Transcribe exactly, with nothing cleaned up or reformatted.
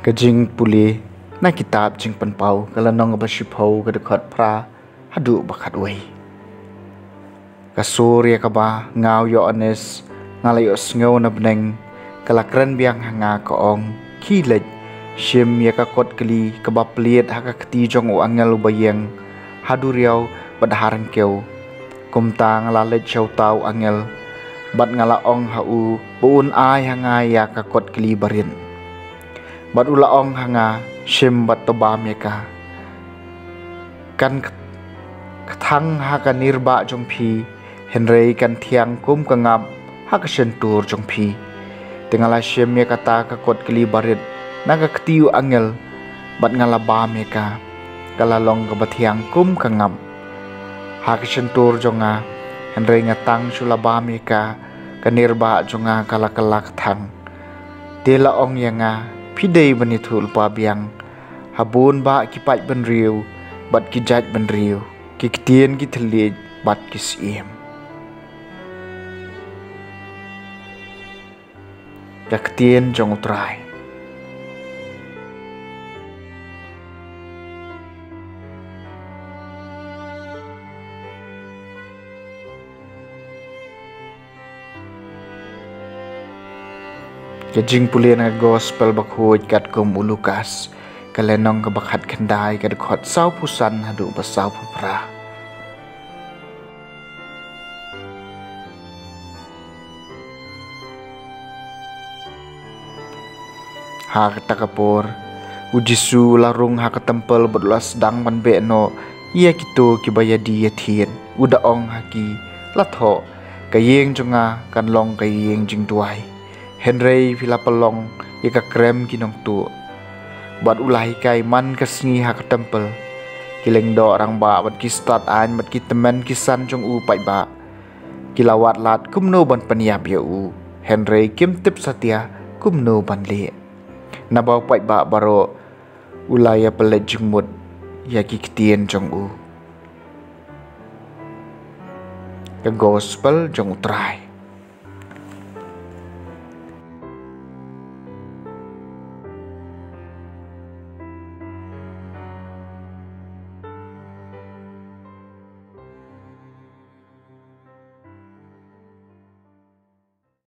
Ka jingpule na kitab Jingpynpaw, ka lynnong ba shiphew, ka dkhot phra haduh ba khatwei. Ka sur ïa kaba nga u Ïoannis nga la ïohsngew na bneng, ka la kren biang ha nga ka ong, khie leit shim ïa ka kotkli kaba plied ha ka kti jong u angel uba ïeng ha duriaw bad ha ryngkew. Kumta nga la leit sha uta u angel bad nga la ong ha u ba un ai ha nga ïa ka kotkli barit. Bad u la ong ha nga, shim bad to bam ïa ka. Kan kthang ha ka nirbah jong phi, hynrei kan thiang kum ka ngap ha ka shyntur jong phi. Te nga la shim ïa kata ka kotkli barit na ka kti u angel bad nga la bam ïa ka. Ka la long kaba thiang kum ka ngap ha ka shyntur jong nga, hynrei nga tang shu la bam ïa ka, ka nirbah jong nga ka la kylla kthang. Te la ong ïa nga, phi dei ban ïathuh lypa biang ha bun bah ki paidbynriew bad ki jaitbynriew, ki ktien ki thylliej bad ki syiem. Ka ktien jong U Trai. Ka jingpule na ka gospel bakhuid katkum u Lukas, ka lynnong kaba khatkhyndai, ka dkhot sawphew san haduh ba sawphew phra. Ha kata ka por, u Jisu u la rung ha ka templ bad u la sdang ban beh noh ïa kito kiba ïadie ïathied. U da ong ha ki, la thoh, ka ïing jong nga kan long ka ïing jingduwai, hynrei phi la pynlong ïa ka krem ki nongtuh. Bad u la hikai man ka sngi ha ka templ. Ki lyngdoh rangbah bad ki stad aiñ bad ki tymmen ki san jong u paidbah ki la wad lad kumno ban pynïap ïa u, hynrei kim tip satia kumno ban leh. Naba u paidbah baroh u la ïapyllait jingmut ïa ki ktien jong u. Ka gospel jong U Trai.